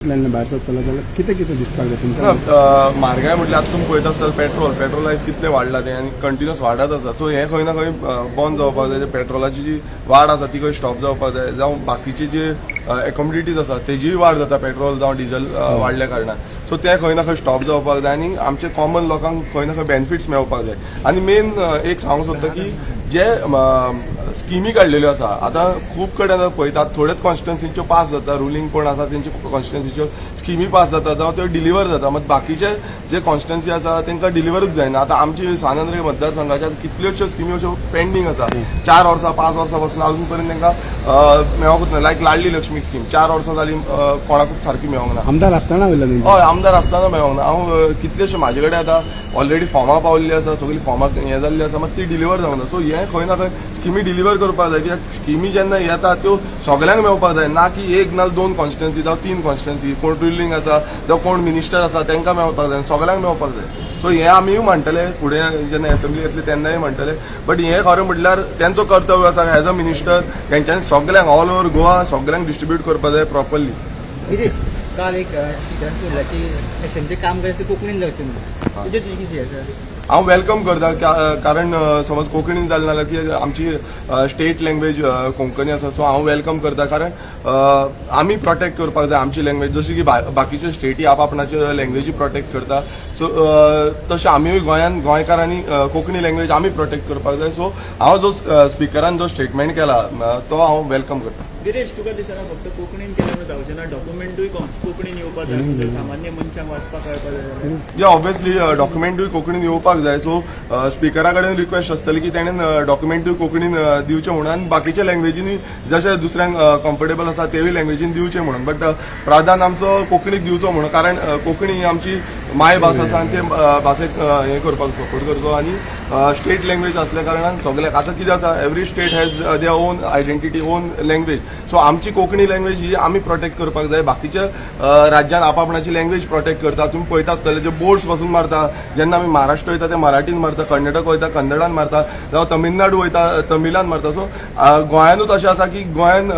भायर सरतलो जाल्यार कितें कितें दिसपाक जाय ना, तुमकां? म्हारगाय म्हटल्यार आतां तुमी पळयता आसतले, पेट्रोल पेट्रोल आयज कितलें वाडलां तें आनी कंटिन्युअस वाडत आसा. सो हें खंय ना खंय बंद जावपाक जाय. पेट्रोलाची जी वाड आसा ती खंय स्टॉप जावपाक जाय, जावं बाकीची जी कॉमोडिटीज आसा तेजीय वाड जाता, पेट्रोल जावं डिजल वाडल्या कारणान. सो तें खंय ना खंय स्टॉप जावपाक जाय आनी आमचे कॉमन लोकांक खंय ना खंय बेनिफिट्स मेळपाक जाय. आनी मेन एक सांगूंक सोदता की जे स्किमी काडलेल्यो आसा, आतां खूब कडेन पळयतात, थोड्योच कॉन्स्टिट्युन्सीच्यो पास जाता, रुलींग कोण आसा तेंचे कॉन्स्टिट्युन्सीच्यो स्किमी पास जाता जावं त्यो डिलिव्हर जाता, मात बाकीचे जे कॉन्स्टिट्युन्सी आसा तांकां डिलिव्हरूच जायना. आतां आमची सान आंद्रे मतदारसंघाच्या कितल्योश्यो स्किमी अश्यो पेंडींग आसा, 4 वर्सां, 5 वर्सां पासून अजून पर्यंत तांकां मेळोंकूच ना. लायक लाडली लक्ष्मी स्कीम, 4 वर्सां जाली, कोणाकूच सारकी मेळोंक ना. आमदार आसतना वयलो तेंचे? हय, आमदार आसतना मेळोंक ना. हांव कितलेशे म्हाजे कडेन आतां ऑलरेडी फॉर्मां पावल्ली आसा, सगळीं फॉर्मां हें जाल्लीं आसा, मात ती डिलिव्हर जावंक ना. सो हें खंय ना खंय स्किमी डिलिव्हर करपाक जाय, कित्याक स्किमी जेन्ना येता त्यो सगल्यांक मेळपाक जाय, ना की एक ना दोन कॉन्स्टिट्युन्सी जावं तीन कॉन्स्टिट्युन्सी, कोण रुलींग आसा जावं कोण मिनिस्टर आसा तांकां मेळपाक जाय, सगल्यांक मेळपाक जाय. सो हें आमीय म्हणटले, फुडें जेन्ना एसेंब्ली येतली तेन्नाय म्हणटले. बट हें खरें म्हटल्यार तेंचो कर्तव्य आसा एज अ मिनिस्टर, तेंच्यांनी सगल्यांक ऑल ओवर गोवा सगल्यांक डिस्ट्रीब्यूट करपाक जाय प्रॉपरली. गिरीश, काल एक स्पिकरान म्हणलां की एसेंब्लीचें काम करायचं ते कोंकणीन जावचें म्हणून, तेजेर तुजी कितें आसा? हांव welcome करता, कारण समज कोंकणीन जालें नाल्यार की आमची स्टेट लँग्वेज कोंकणी आसा. सो हांव welcome करता, कारण आमी प्रोटेक्ट करपाक जाय आमची लँग्वेज, जशी की बाकीच्यो स्टेटी आप आपणाच्यो लँग्वेजी प्रोटेक्ट करता. सो तशें आमीय गोंयान गोंयकारांनी कोंकणी लँग्वेज आमी प्रोटेक्ट करपाक जाय. सो हांव जो स्पिकरान जो स्टेटमेंट केला तो हांव welcome करता. गिरीश, तुका दिसना फक्त कोंकणीन केल्यार म्हणून जावचें ना, डॉक्युमेंटूय कोंकणीन येवपाक जाय, म्हणजे सामान्य मनशांक वाचपाक कळपाक जाय जाल्यार? या, ऑब्वियसली डॉक्युमेंटूय कोंकणीन येवपाक जाय. सो स्पिकरा कडेन रिक्वेस्ट आसतली की तेणेन डॉक्युमेंटूय कोंकणीन दिवचें म्हणून आनी बाकीच्या लँग्वेजींनी जशें दुसऱ्यांक कम्फर्टेबल आसा तेवूय लँग्वेजीन दिवचें म्हणून, बट प्राधान्य आमचो कोंकणीक दिवचो म्हणून, कारण कोंकणी ही आमची मायभास आसा आनी ते भाशेक हें करपाक सपोर्ट करचो आनी स्टेट लँग्वेज असल्या कारणान सगल्याक. आतां कितें आसा, every state has their own identity, own language. So आमची कोंकणी लँग्वेज ही आमी प्रोटेक्ट करपाक जाय. बाकीच्या राज्यान आपापणाची लँग्वेज प्रोटेक्ट करता. तुमी पळयता आसतले, जे बोर्ड्स पासून मारता, जेन्ना आमी महाराष्ट्र वयता ते मराठीन मारता, कर्नाटक वयता कन्नडान मारता, जावं तमिळनाडू वयता तमिळान मारता. सो गोंयानूच अशें आसा की गोंयान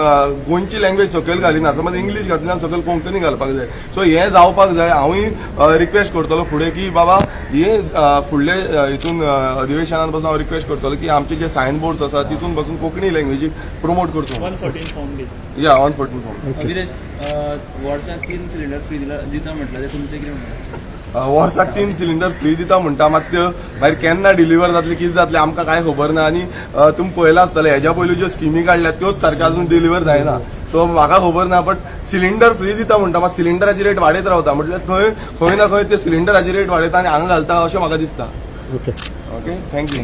गोंयची लँग्वेज सकयल घालिना. समज इंग्लीश घातली, सकयल कोंकणी घालपाक जाय. सो हें जावपाक जाय. हांवूय रिक्वेस्ट करतलो फुडें की बाबा हे फुडले हितून अधिवेशनान पासून हांव रिक्वेस्ट करतलो की आमचे जे सायन बोर्ड्स आसा तितून पासून कोंकणी लँग्वेजीक प्रमोट करचो. 114 फॉर्म बी. या, 114 फॉर्म. गिरीश, वर्साक तीन सिलिंडर फ्री दिला दिता म्हटलं, ते तुमचें कितें म्हणटा? वर्साक तीन सिलिंडर फ्री दिता म्हणटा, मात त्यो मागीर केन्ना डिलिव्हर जातले, कितें जातलें, आमकां कांय खबर ना. आनी तुमी पळयलां आसतलें, हेज्या पयलीं ज्यो स्किमी काडल्या त्योच सारक्यो अजून डिलिव्हर जायना. सो म्हाका खबर ना, बट सिलिंडर फ्री दिता म्हणटा, मात सिलिंडराची रेट वाडयत रावता. म्हटल्यार थंय खंय ना खंय ते सिलिंडराची रेट वाडयता आनी हांगा घालता अशें म्हाका दिसता. Okay. Okay, thank you.